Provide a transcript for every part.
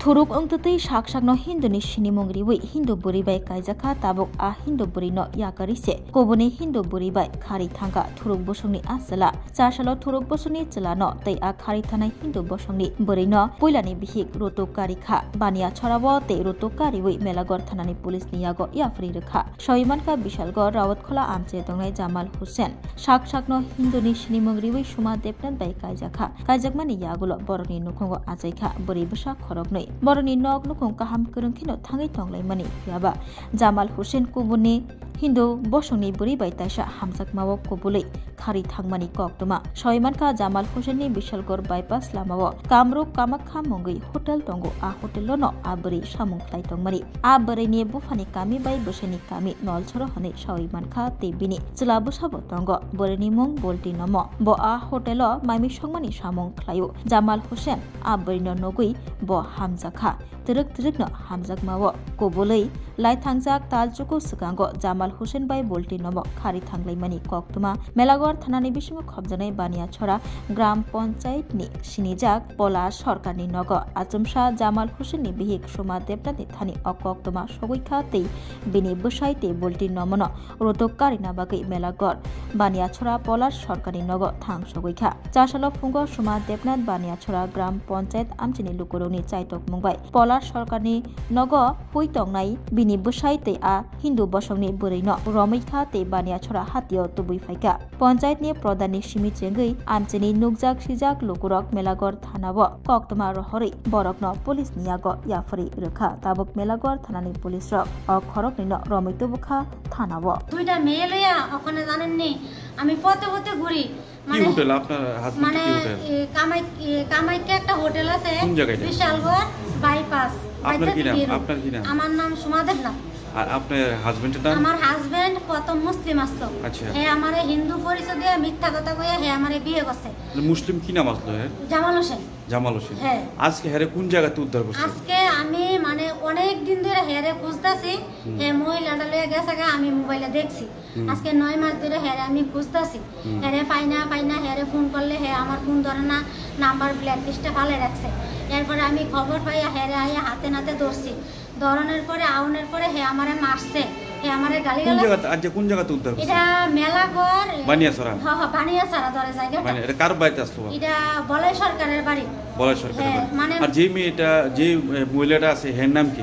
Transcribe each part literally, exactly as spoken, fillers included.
Thuruk wngtwtwi sak sakno Hinduni sinimung riwi Hindu bwrwi bai kaijakha, tabuk a Hindu bwrwino yakarwi se kubuni Hindu bwrwi bai kharwi thangkha. Thuruk bosongni a chwla char salo Thuruk bosongni chwlano tei a kharwi thanai Hindu bosongni bwrwino puilani bihik rutuk karikha. Baniya chorao tei rutuk kariwi Melaghor thanani police ni yago yapharwi rwkha. Sawi mankha Bishalgarh Rawatkhula amchai tongnai Jamal Hussain. Sak sakno Hinduni sinimung riwi Suma Debnath bai kaijakha. Kaijakmani yagulo borokni nukhungo achaikha bwrwi bwsa khoroknwi. Borokni nok nukhung kaham kwrwng kheno thangwi tonglaimani. Phiyaba Jamal Hussain kubuni Hindu bosongni bwrwi bai taisa hamjakmao kubulwi kharwi thangmani koktwma. Sawi mankha Jamal Hussainni Bishalgarh bypass lamao Kamrup Kamakha mungwi hotel tongo. A hotelono a bwrwi samung khlai tongmani. A bwrwini buphani kami bai bwsaini kami Nolsoro hwnwi sawi mankha tei bini chwla bwsabo tongo. Bwrwini mung Bolti Nomo. Bo a hotelo maimi songmani samung khlaio. Jamal Hussain a bwrwino nugwi bo hamjakha. Twrwk twrwkno hamjakmao kubulwi lai thangjak tal chuku swkango Jamal Hussain bai Bolti Nomo kharwi thanglaimani koktwma. Melaghor thanani bisingo khopjaknai Baniya chora gram panchayat ni sinijak Pola Sorkarni nogo achomsa Jamal Hussainni bihik Suma Debnathni thani o koktwma sogwi kha tei bini bwsai tei Bolti Nomono rutuk karina bagwi Melaghor Baniya chora Pola Sorkarni nogo thang sogwi kha. Chasalo phungo Suma Debnath Baniya chora gram panchayat amchini lukurokni chaitok mung bai Pola Sorkarni nogo hui tongnai bini bwsai tei a Hindu bosongni bwrwino romwi kha tei Baniya chora hatio tubui phai kha. Panchayatni pradhanni simi chengwi amchini nukjak sijak lukurok Melaghor thanao koktwma rohorwi borokno police ni yago yapharwi rwkha. Tabuk Melaghor thanani police rok o khoroknwino romwi tubukha thanao. দুইটা মেয়ে লইয়া ওখানে জানেননি, আমি পথে পথে ঘুরি। কি মানে, হোটেল? আপনার হাজবেন্ড মানে, কি হোটেল? এ, কামাই-, এ, কামাখ্যা একটা হোটেল আছে, কোন জায়গায় এটা? বিশালগড় বাইপাস। আপনার কি বাইপাসে নাম? বিয়ে রোড। আপনার কি নাম? আমার নাম সুমা দেবনাথ। আর আপনার হাজবেন্ডের নাম? আমার হাজবেন্ড প্রথম মুসলিম আসতো। আচ্ছা। হে আমারে হিন্দু পরিচয় দিয়ে মিথ্যা কথা কইয়া হে আমারে বিয়ে করছে। মানে মুসলিম কি নাম আসলো এর? জামাল হোসেন। জামাল হোসেন। হ্যাঁ। আজকে হেরে কোন জায়গাতে উদ্ধার করছে? আজকে আমি মানে অনেক দিন ধরে হেরে খুঁজতাছি। হুম। হে মহিলাটা লইয়া গেছে গা, আমি মোবাইলে দেখছি। হুম। আজকে নয় মাস ধরে হেরে আমি খুঁজতাছি। হুম। হেরে পাই না, পাই না, হেরে ফোন করলে হে আমার ফোন ধরে না, নাম্বার ব্ল্যাকলিস্টে ফালে রাখছে। এরপরে আমি খবর পাইয়া হেরে আইয়া হাতে নাতে ধরছি। ধরানোর পরে, আউনের পরে হে আমারে মারছে, হে আমারে গালি কোন গালাজ। জায়গাতে, আজ কোন জায়গাতে উদ্ধার করছে? এটা মেলাঘর, বানিয়াছড়া? হ, হ, বানিয়াছড়া ধরে জায়গাটা। মানে এটা কার বাড়িতে আসলো? এটা বলাই সরকারের বাড়ি। বলাই সরকারের হ্যাঁ, বাড়ি। মানে আর যে মেয়েটা, যে, এ, মহিলাটা আছে, হের নাম কি?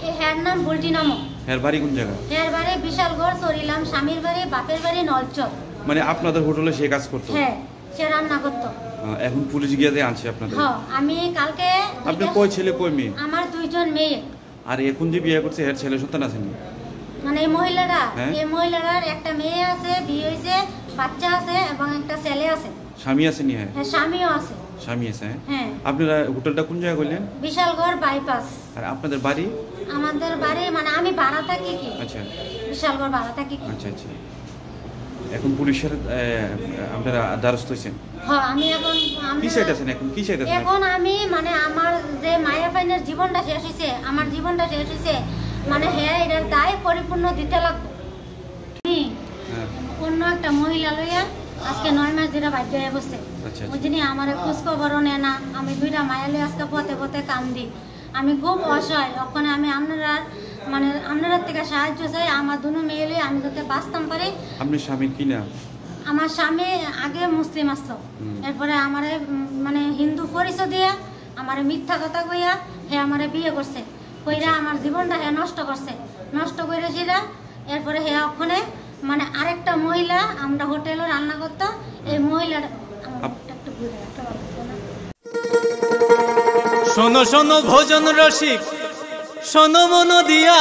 এ, হের নাম বুলটি নমো। হের বাড়ি কোন জায়গা? হের বাড়ি বিশালগড়, চরিলাম, স্বামীর বাড়ি, বাপের বাড়ি নলচর। মানে আপনাদের হোটেলে সে কাজ করতো? হ্যাঁ, সে রান্না করতো। আহ, এখন পুলিশ গিয়ে যে আনছে আপনাদের? হ্যাঁ, আমি কালকে আপনি দুইটা কয় ছেলে, কয় মেয়ে? আমার দুইজন মেয়ে। আর এখন যে বিয়ে করছে, এর ছেলে সন্তান আছে নি? মানে এই মহিলাটা, হ্যাঁ? এই মহিলাটার একটা মেয়ে আছে, বিয়ে হয়েছে, বাচ্চা আছে এবং একটা ছেলে আছে। স্বামী আছে নি? হ্যাঁ। হ্যাঁ, স্বামীও আছে। স্বামী আছে, হ্যাঁ? হ্যাঁ। আপনারা হোটেলটা কোন জায়গায় করলেন? বিশালগড় বাইপাস। আর আপনাদের বাড়ি? আমাদের বাড়ি, মানে আমি ভাড়া থাকি কি? আচ্ছা। বিশালগড় ভাড়া থাকি কি? আচ্ছা, আচ্ছা। এখন পুলিশের, এ, আপনারা দ্বারস্থ হয়েছেন? হ্যাঁ, আমি এখন, আমরা কি চাইতেছেন এখন? কি চাইতেছেন এখন? এখন আমি, মানে, আমার যে মায়া ফাইনের জীবনটা শেষ হয়েছে, আমার জীবনটা শেষ হয়েছে, মানে, হ্যাঁ, এটার দায় পরিপূর্ণ দিতে লাগবে। আমি হ্যাঁ। অন্য একটা মহিলা লইয়া আজকে নয় মাস ধরে বাধ্য হয়ে বসে। আচ্ছা, আচ্ছা। বুঝিনি, আমার খোঁজ খবরও নেয় না। আমি দুইটা মায়া লইয়া আজকে পথে পথে কান্দি। আমি খুব অসহায়, ওখানে আমি আপনারা, মানে, আপনারা থেকে সাহায্য চাই, আমার দুনো মেয়ে লই আমি যাতে বাঁচতাম পারি। আপনার স্বামীর কি নাম? আমার স্বামী আগে মুসলিম আসতো, হুম। এরপরে আমারে, উম, মানে, হিন্দু পরিচয় দিয়ে আমারে মিথ্যা কথা কইয়া হে আমারে বিয়ে করছে, কইরা আচ্ছা। আমার জীবনটা হে নষ্ট করছে, নষ্ট করে সেটা। এরপরে হে ওখানে, মানে, আরেকটা মহিলা আমরা হোটেলে রান্না করতো, এই মহিলাটা আমার আপ- মুখটা একটু ঘুরে রাখতে পারছে না। শোনো শোনো ভোজন রসিক, শোনো মন দিয়া,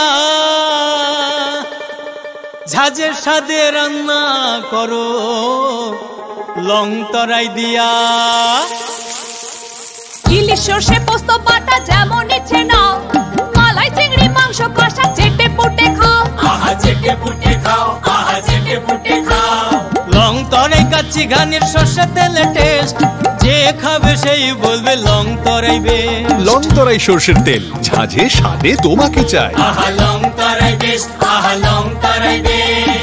ঝাঁঝের স্বাদে রান্না করো লং তরাই দিয়া। ইলিশ সর্ষে পোস্ত বাটা যেমন ইচ্ছে নাও, মালাই চিংড়ি মাংস কষা চেটে পুটে খাও। আহা চেটে পুটে খাও, আহা চেটে পুটে খাও। লং তরাই কাচ্চি ঘানির সর্ষে তেলে টেস্ট, যে খাবে সেই বলবে লং তরাই বেস্ট। লং তরাই সর্ষের তেল, ঝাঁঝে স্বাদে তোমাকে চাই। আহা লং তরাই বেস্ট, আহা লং তরাই বেস্ট।